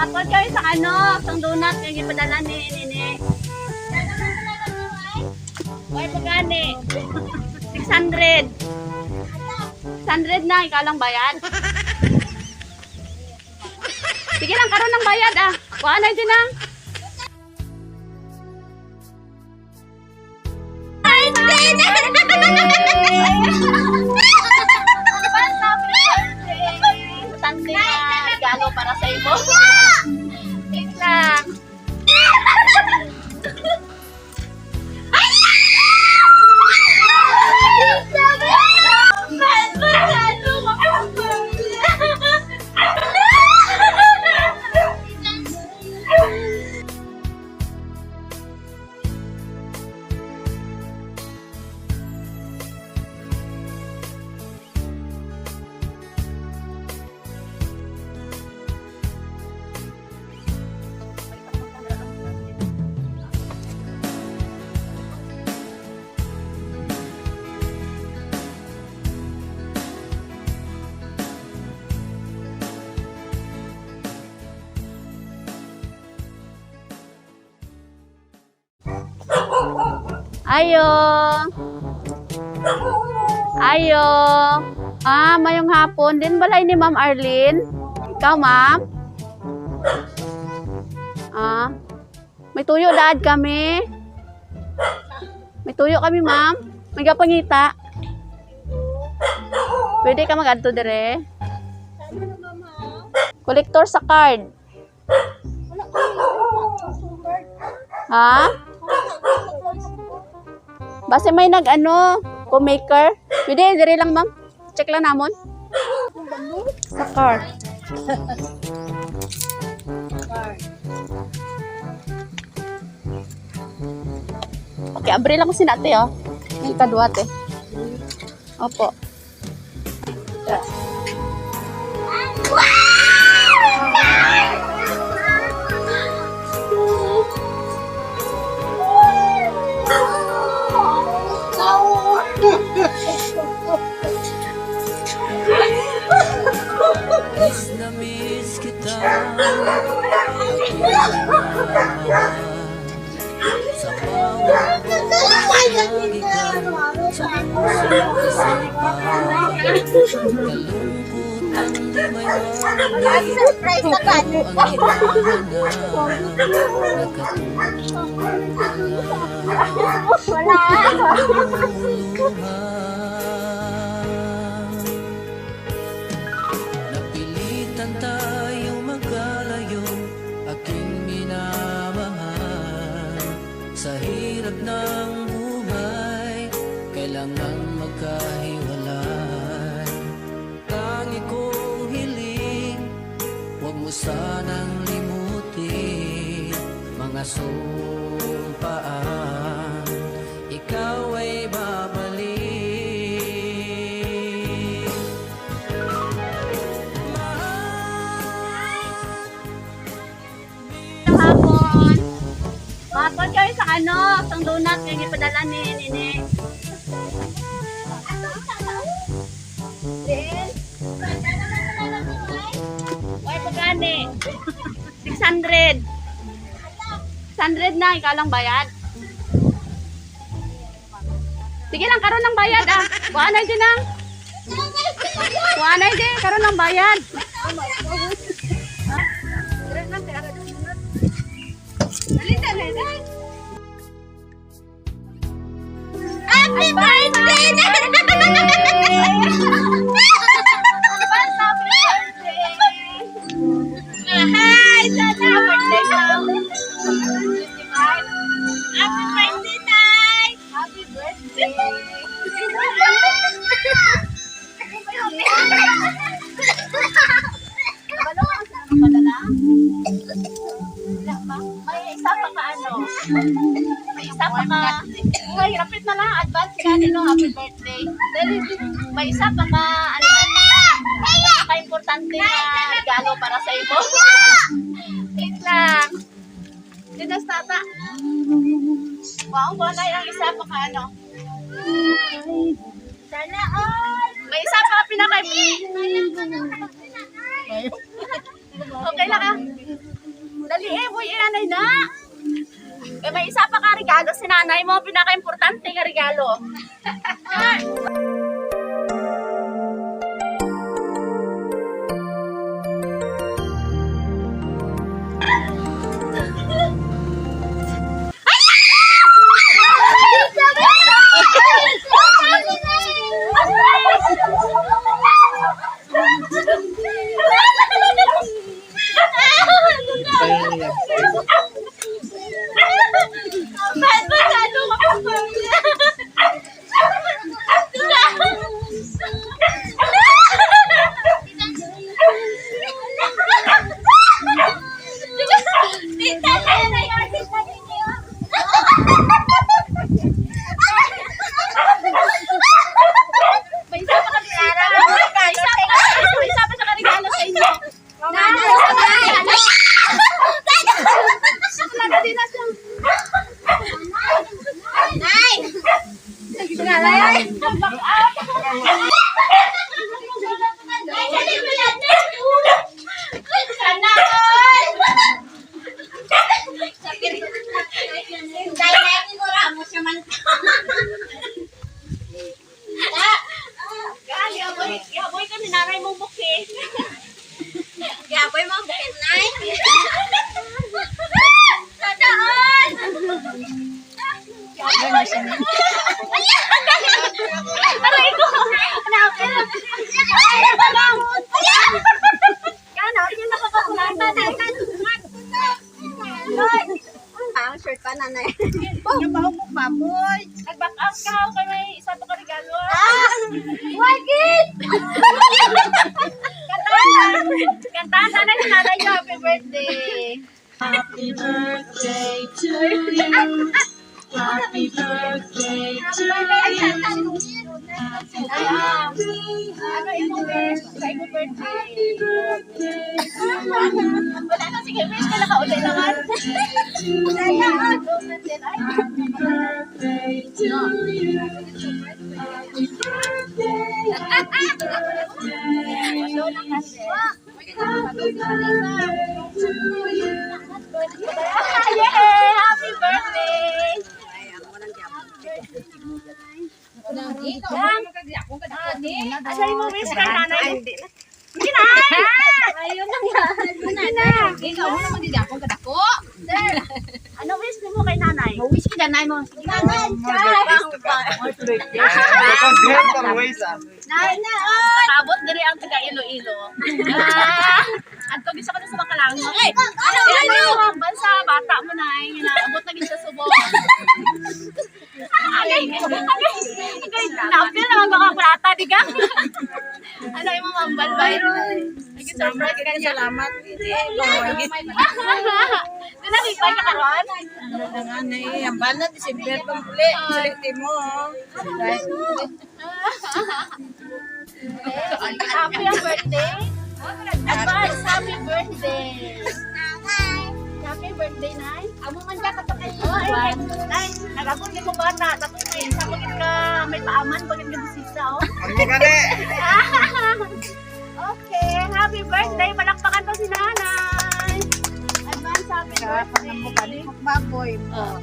Matod kami sa ano, sa donut yung ipadala ni Nini. Why pagani? 600. 600 na, ikaw lang bayad. Sige lang, karon ng bayad ah. Kuha na din ang. Importante na regalo para sa imo. Wait lang. Ayo. Ayo. Ah, mayong hapon din balay ni Ma'am Arlene. Ikaw, Ma'am? Ah. May tuyo daad kami. May tuyo kami, Ma'am. May gapangita. Pwede ka mag-adto dire. Collector sa card. Ha? Base may nag ano, co-maker. Pwede, dire lang ma'am. Check lang namon. Sa car. Okay, abre lang ko si nate oh. Yung kaduat eh. Opo. Miss na miss kita, aking minamahal. Sa bawat lagi ka sa puso't isipan. Kalungkutan di may marinig. Surprise na ka. Ikaw ang hinahanap. Nakatulong ka na. Wala. Napilitan tayong magkalayo, aking minamahal. Sa hirap ng buhay, kailangan magkahiwalay. Tangi kong hiling, huwag mo sanang limutin mga sumpaan, ikaw ay babalik. Hapon. Matod kami sa ano, sa donut yung ipadala ni Nini. Din. Why pagani? 600. 600 na, ikaw lang bayad. Sige lang, karon ng bayad ah. Kuha na din ang. Kuha na din, karon ng bayad. Happy birthday! Hi! Sana birthday mo. Happy birthday, Nay! Happy birthday! Padala? Wala pa. May isa pa ka ano? May isa pa ka. Ay, rapit na lang. Advance ka no. Happy birthday. May isa pa ka ano? Napaka-importante na regalo para sa imo. Wait lang. Dinas tata. Wow, wala yung isa pa ka ano. Sana all! May isa pa ka pinaka. Okay lang ah. Wala. Eh, may isa pa ka regalo si nanay mo. Pinaka-importante nga regalo. Ah! May isa pa kami. May isa pa may isa pa siya regalo sa inyo. Nanay, isa pa regalo. Nay! Nay! Sana all! Dahil ko ramos naman. Gali, aboy, aboy ka ni nanay mong buke. Gaboy mo ang bukid, Nay. Sana all! Aray ko! Hanapin! Ay, parang! Hanapin, nakakakulata. Ang shirt pa, nanay. Nag-back out ka, okay, may isa pa ka regalo. Ah! Wagit! Kantahan! Kantahan sana si nanay niyo, happy birthday! Happy birthday to you. Happy birthday to you. Ah, ano imong wish sa imong birthday? Happy birthday to you. Wala na, sige, wish ka nakaulay naman. Happy birthday to you. Happy birthday, happy birthday. Happy birthday to you. Yay! Happy birthday! Asa imong wish kay nanay? Hindi na! Ayun lang yan. Hindi na! Ikaw mo naman din akong kadako. Ano wish mo kay nanay? Wish kita nanay mo. Nanay, Nay na. Nakaabot diri ang taga Iloilo. Ah, adto gid siya kuno sa Makalango. Ay, ano, Ano ano? bansa bata mo na inaabot na gid siya subong. Agay, agay, agay, napil naman baka plata di ka? Ano yung mga mambal ba? Nag-surprise ka niya. Salamat. Doon nakipay ka karon? Ang ambal na December pang uli. Sulit mo. Happy ang birthday. Advance, happy birthday. Happy birthday, Nay. Amo man ka katokay. Oh, ay, Nay, nagabot ni kong bata. Tapos may isa bagit ka, may paaman, bagit ka bisita, oh. Okay, happy birthday. Palakpakan pa si Nanay. Advance happy birthday. Baboy. Oh.